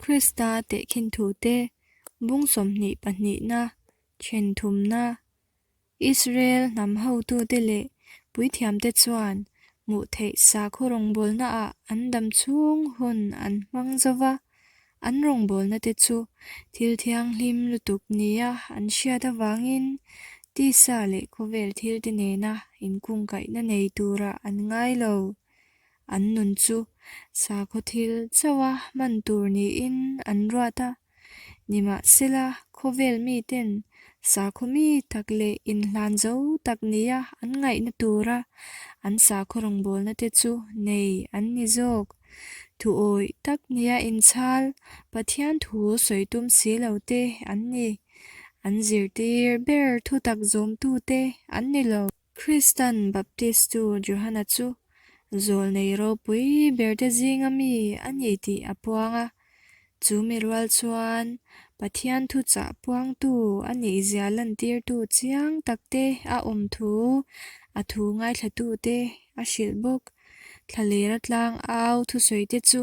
Krista tehkhin thute bung 20 pahnihna then thumna Israel hnam hotute leh puithiamte chuan hmuh theih sakhaw rawngbawlnaah an dam chhung hun an hmang zo va, an rawngbawlnate chu thil thianghlim lutuk nia an hriat avangin tisa leh khawvel thilte nena inkungkaihna nei turah an ngai lo. An nun chu sakhaw thil chauha hman tur niin an ruat a. Nimahsela, khawvel miten sakhaw mi tak leh inhlan zo tak nia an ngaihna tura an sakhaw rawngbawlna te chu nei an ni zawk. Thuawih tak nia inchhal, Pathian thu sawi tum si lo te an ni. An zirtir ber thutak zawmtute an ni lo. Kristan Baptistu Johana chu zawlnei ropui berte zinga mi a ni tih a puang a. Chu mi rual chuan Pathian thuchah puangtu a nihzia lantirtu chiang takte a awm thu a thu ngaithlatute a hrilh bawk. Thlalera tlang au thusawite chu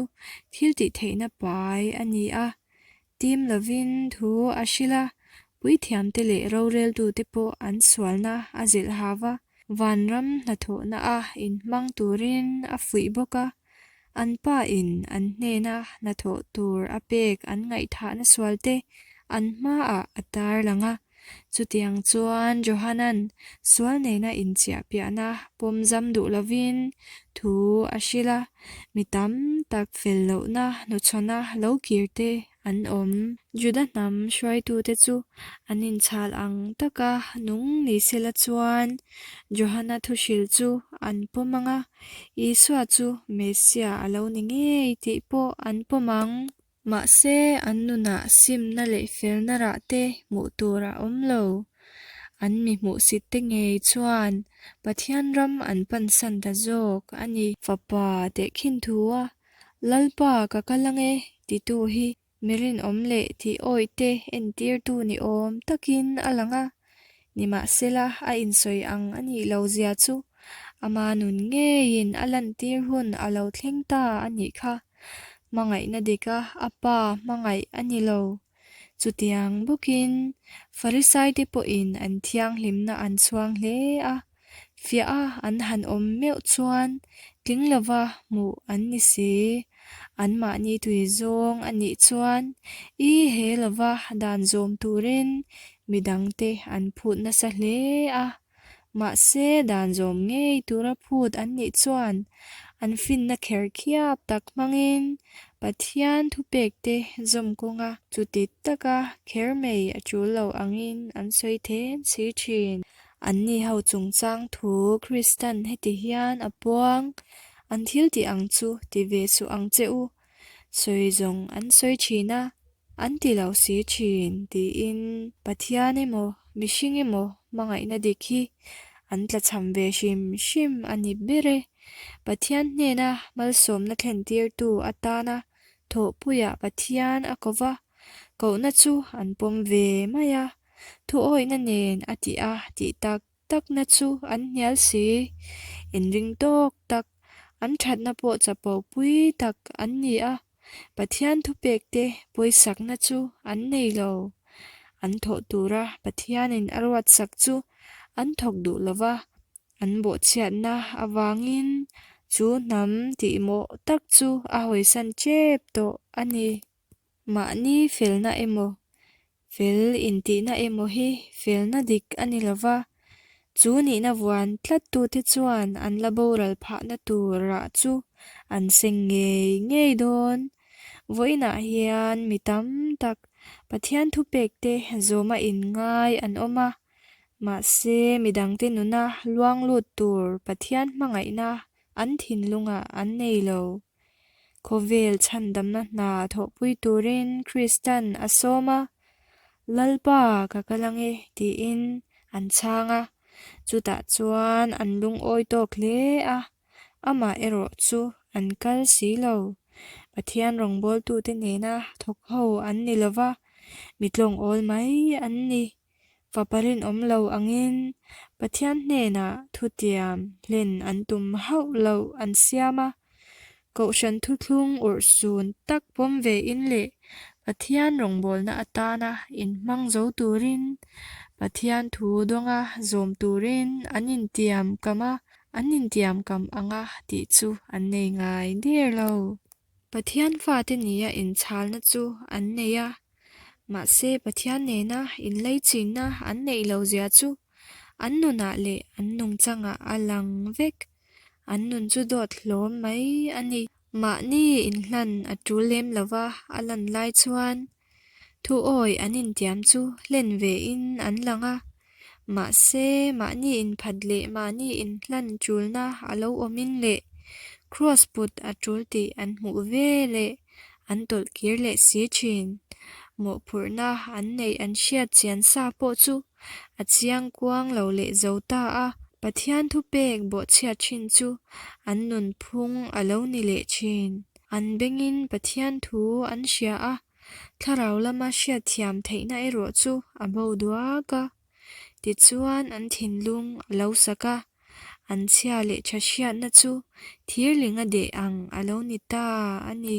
thil tihtheihna pai a ni a. Tim lovin thu a hrilh a, puithiamte leh roreltute pawh an sualna a zilh hau va, vanram hnathawhna a inhmang turin a fuih bawk a, an pa in an hnena hnathawh tur a pek an ngaihthahna sualte an hmaah a tarlang a. Chutiang chuan Johanan sual nena inchiahpiahna pawm zam duh lovin thu a hrilh a, mi tam tak fel lohna hnuchhawna lo kir te an awm. Juda hnam hruaitute chu an inchhal ang taka nung ni sela chuan Johana thuhrilh chu an pawm ang a, Isua chu Messiah a lo ni ngei tih pawh an pawm ang. Mahse, an nunah simna leh felna rah te hmuh tur a awm lo. An mi hmuhsit te ngei chuan Pathian ram an pansan ta zawk a ni. Fapa tehkhin thu a, Lalpa ka kal ange titu hi mi rinawm leh tih awih te entirtu ni awm takin a lang a. Nimahsela, a insawi ang a nih lo zia chu ama nun ngeiin a lantir hun a lo thleng ta a nih kha. Hmangaihna dika a pa hmangaih a ni lo. Chutiang bawkin Farisaite pawhin an thianghlimna an chhuang hle a, fiah a an han awm meuh chuan tling lova hmuh an ni si. Anmahni tui zawng a nih chuan i he lova dan zawm turin midangte an phut nasa hle a. Mahse, dan zawm ngei tura phut an nih chuan an finna kher khiap tak hmangin Pathian thupekte zawm kawnga chuti taka kher mai a tul lo angin an sawi then si thin. Anni ho chungchang thu Kristan heti hian a puang, An thil tih ang chu ti ve suh ang che u, sawi zawng an sawi thin a, An ti lo si thin, tiin Pathian emaw mihring emaw hmangaihna dik hi an tlachham ve hrim hrim a ni ber e. Pathian hnena malsawmna thlentirtu atana thawhpuiah Pathian a ko va, kohna chu an pawm ve mai a, thuawihna nen a tih a tih tak takna chu an hnial si. Inring tawk tak, an thatna pawh chapo pui tak an ni a. Pathian thupekte pawisakna chu an nei lo. An thawh tura Pathianin a ruatsak chu an thawk duh lo va, an bawhchhiatna avangin chu hnam tihmawh tak chu a hawisan tep tawh a ni. Mahni felna emaw, fel intihna emaw hi felna dik a ni lo va, chu nihna vuan tlattute chuan an la boral phahna turah chu an seng ngei ngei dawn. Vawiinah hian mi tam tak Pathian thupekte zawma inngai an awm a, mahse midangte nuna luang lut tur Pathian hmangaihna an thinlungah an nei lo. Khawvel chhandamna hna thawhpui turin Kristan a sawm a, Lalpa ka kal ange tiin an chhang a, chutah chuan an lungawi tawk hle a, amah erawh chu an kal si lo. Pathian rawngbawltute nena thawk ho an ni lova, mi tlawngawl mai an ni. Fapa rinawm lo angin Pathian hnenah thutiam hlen an tum hauh loh an siam a. Kohhran thuthlung urhsun tak pawm vein leh Pathian rawngbawlna atana inhmang zo turin, Pathian thu dawnga zawm turin an intiam kam a, an intiam kam anga tih chu an nei ngai der lo. Pathian fate nia inchhalna chu an nei a, mahse Pathian nena inleichinna an neih lo zia chu an nunah leh an nungchangah a lang vek. An nun chu dawt hlawm mai a ni. Mahni inhlan a tul lem lova a lan lai chuan thu awi an intiam chu hlen vein an lang a. Mahse, mahni inphat leh mahni inhlan tulna a lo awmin leh kraws put a tul tih an hmuh ve leh an tawlh kir leh si thin. Mawhphurhna an neih an hriat chian sa pawh chu a chiang kuang lo leh zo ta a, Pathian thupek bawhchhiat thin chu an nunphung a lo ni leh thin. An bengin Pathian thu an hria a, thlarau lama hriatthiam theihna erawh chu a bo duak a. Tichuan an thinlung a lo sak a, an chhia leh tha hriatna chu thirling a deh ang a lo ni ta a ni.